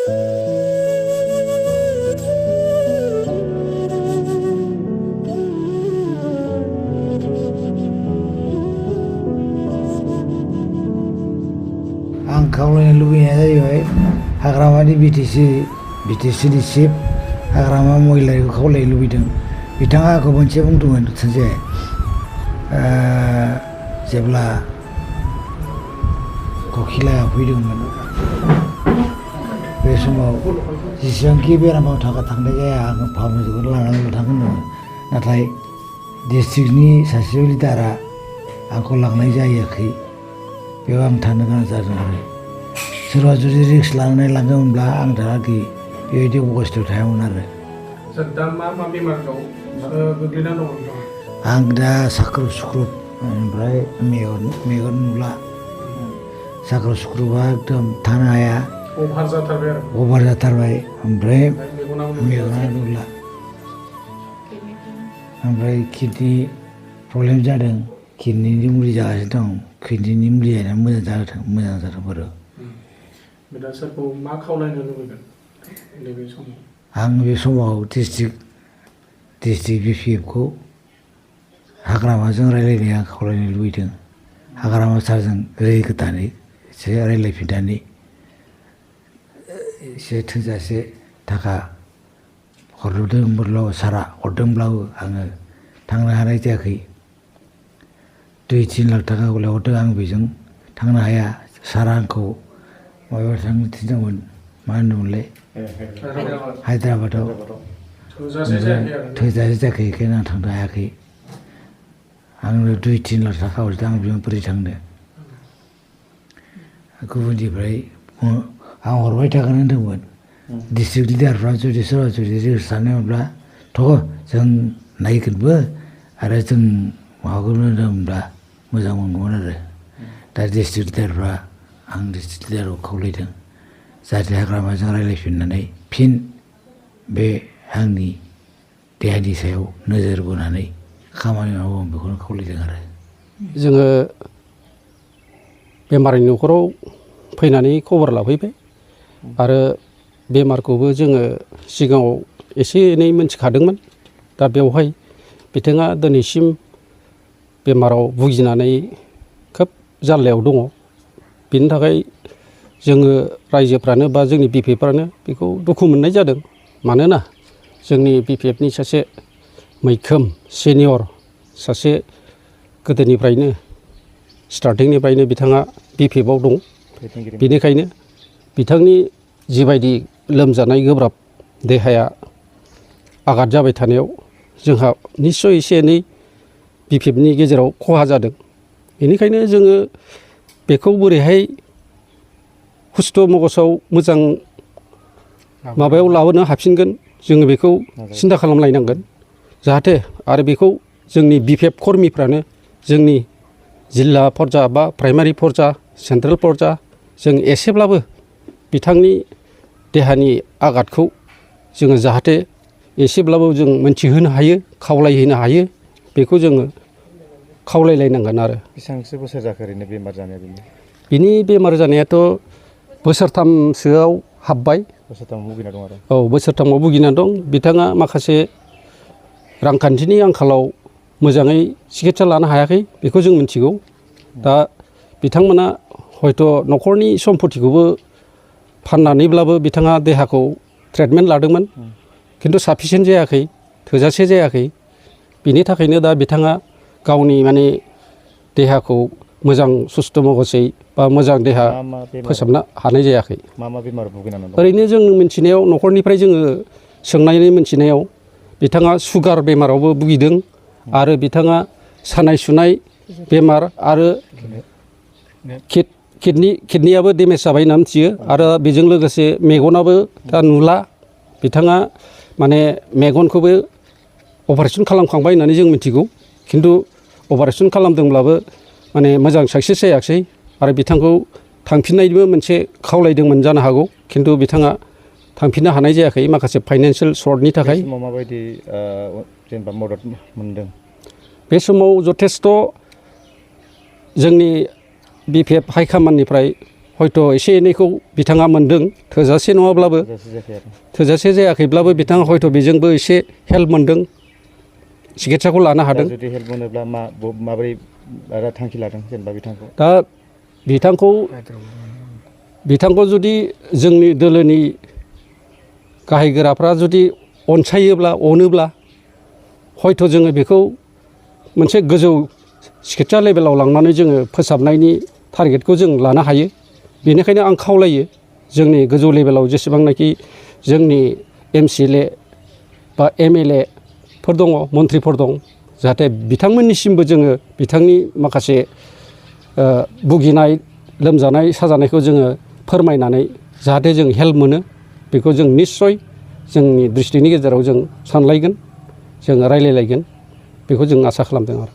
आं खावलायनो लुबैनाया जाहैबाय हाग्रामानि बिटिसिनि चिफ हाग्रामा महिलारिखौ खावलायनो लुबैदों। बिथाङा आंखौ मोनसे बुंदोंमोन सानसे जेब्ला ककिलाया फैदोंमोन बे समाव जेसेबांखि बेरामाव थांनाय जाया आं फाहामनो लानानैल' थांगोन होनदोंमोन। नाथाय डिस्ट्रिक्टनि सासे लिडारा आंखौ लांनाय जायाखै। बेयाव आं थानो गोनां जादों आरो सोरबा जुदि रिक्स लानानै लाङोमोनब्ला आं दाहालागै बेबायदि अबस्थायाव थायामोन आरो। दा मा बेमाराव गोग्लैना दङ नोंथाङा? आं दा साख्रुब सुख्रुब ओमफ्राय मेगन नुला। साख्रुब सुख्रुबा एकदम थानो हाया। अभार जाथारबाय ओमफ्राय मेगना नुला। ओमफ्राय किडनि प्रब्लेम जादों। किडनिनि मुलि जागासिनो दं। किडनिनि मुलियानो मोजां जादों बारु। दा सोरखौ मा खावलायनो लुबैगोन नैबे समाव? आं बे समाव डिस्ट्रिक्ट बिपिएफखौ हाग्रामाजों रायज्लायनो आं खावलायनो लुबैदों। हाग्रामा सारजों गोदानै एसे रायज्लायफिननानै एसे थोजासे थाखा सारा हरदोंब्लाबो आङो थांनो हानाय जायाखै। 2-3 लाख थाखा हरदों आं बेजों थांनो हाया। सारा आंखौ माबायाव थांनो थिनदोंमोन मा होनोमोनलाय हायद्राबादाव। थोजासे जायाखै बेखायनो आं थांनो हायाखै। आंनो 2-3 लाख थाखा हरदों आं बेयाव बोरै थांनो। गुबुननिफ्राय आं हरबाय थागोन होनदोंमोन। डिस्ट्रिक्ट लिडारफ्रा जुदि सोरबा रिक्स लानायमोनब्लाथ' जों नायगोनबो आरो जों माबागोन होनदोंमोनब्ला मोजां मोनगौमोन आरो। दा डिस्ट्रिक्ट लिडारफ्रा आं डिस्ट्रिक्ट लिडारखौ खावलायदों जाहाथे हाग्रामाजों रायज्लायफिननानै फिन बे आंनि देहानि सायाव नोजोर बोनानै खामानि मावो आं बेखौनो खावलायदों आरो। जोङो बेमारिनि न'खराव फैनानै खबर लाफैबाय आरो बेमारखौबो जोङो सिगाङाव एसे एनै मोनथिखादोंमोन। दा बेवहाय बिथाङा दिनैसिम बेमाराव भुगिनानै खोब जाल्लायाव दङ। बेनि थाखाय जोङो रायजोफ्रानो बा जोंनि बिपिएफफ्रानो बेखौ दुखु मोननाय जादों। मानोना जोंनि बिपिएफनि सासे मैखोम सिनियर सासे गोदोनिफ्रायनो स्टार्टिंनिफ्रायनो बिथाङा बिपिएफआव दं। बेनिखायनो बिथांनि जिबायदि लोमजानाय गोब्राब देहाया आघात जाबाय थानायाव जोंहा निस्सय एसे एनै बिपिएफनि गेजेराव खहा जादों। बेनिखायनो जोङो बेखौ बोरैहाय हुस्थ' मगसाव मोजां माबायाव लाबोनो हाफिनगोन जोङो बेखौ सिन्था खालामलायनांगोन। जाहाथे आरो बेखौ जोंनि बिपिएफ कर्मिफ्रानो जोंनि जिल्ला पर्जा बा प्राइमारि पर्जा सेन्ट्रेल पर्जा जों एसेब्लाबो बिथांनि देहानि आघातखौ जोङो जाहाथे एसेब्लाबो जों मोनथिहोनो हायो खावलायहोनो हायो बेखौ जोङो खावलायलायनांगोन आरो। बेसेबांसो बोसोर जाखो ओरैनो बेमार जानाया बिनि बेमार जानायाथ' बोसोरथामसोआव हाबबाय। बोसोरथामाव भुगिना दं आरो। औ बोसोरथामाव भुगिना दं। बिथाङा माखासे रांखान्थिनि आंखालाव मोजाङै सिकित्सा लानो हायाखै बेखौ जों मिथिगौ। दा बिथांमोना हयथ' न'खरनि सम्पतिखौबो फाननानैब्लाबो बिथाङा देहाखौ ट्रिटमेन्ट लादोंमोन। खिन्थु साफिसियेन्ट जायाखै थोजासे जायाखै। बिनि थाखायनो दा बिथाङा गावनि माने देहाखौ मोजां सुस्थ' मगसै बा मोजां देहा फोसाबनो हानाय जायाखै। मा बेमार भुगिनानै दं? ओरैनो जों मिथिनायाव न'खरनिफ्राय जोङो सोंनानै मिथिनायाव बिथाङा सुगार बेमारावबो भुगिदों आरो बिथाङा सानाय सुनाय बेमार आरो किडनियाबो डेमेज जाबाय होनना मिथियो आरो बेजों लोगोसे मेगनाबो दा नुला। बिथाङा माने मेगनखौबो अपारेसन खालामखांबाय होननानै जों मिथिगौ। खिन्थु अपारेसन खालामदोंब्लाबो माने मोजां साक्सेस जायाखिसै आरो बिथांखौ थांफिननायनिबो मोनसे खावलायदोंमोन जानो हागौ। खिन्थु बिथाङा थांफिननो हानाय जायाखै माखासे फाइनान्सियेल सर्टनि थाखाय। बे समाव माबायदि जेनेबा मदद मोनदों? बे समाव जथेस्थ' जोंनि बिपिएफ हाइकामान्डनिफ्राय हयथ' एसे एनैखौ बिथाङा मोनदों थोजासे नङाब्लाबो थोजासे जायाखै आरो थोजासे जायाखैब्लाबो बिथाङा हयथ' बेजोंबो एसे हेल्प मोनदों सिकित्साखौ लानो दा हादों जुदि हेल्प मोनोब्ला माबोरै आरो थांखि लादों जेनेबा बिथांखौ दा बिथांखौ जुदि जोंनि दोलोनि गाहाय गोराफ्रा जुदि अनसायोब्ला अनोब्ला हयथ' जोङो बेखौ मोनसे गोजौ सिकित्सा लेभेलाव लांनानै जोङो फोसाबनायनि टारगेटखौ जों लानो हायो बेनिखायनो आं खावलायो जोंनि गोजौ लेभेलाव जेसेबांनाखि जोंनि MCLA बा MLA फोर दङ मन्थ्रिफोर दं जाहाथे बिथांमोननिसिमबो जोङो बिथांनि माखासे भुगिनाय लोमजानाय साजानायखौ जोङो फोरमायनानै जाहाथे जों हेल्प मोनो बेखौ जों निस्सय जोंनि डिस्ट्रिक्टनि गेजेराव जों सानलायगोन जों रायलायलायगोन बेखौ जों आसा खालामदों आरो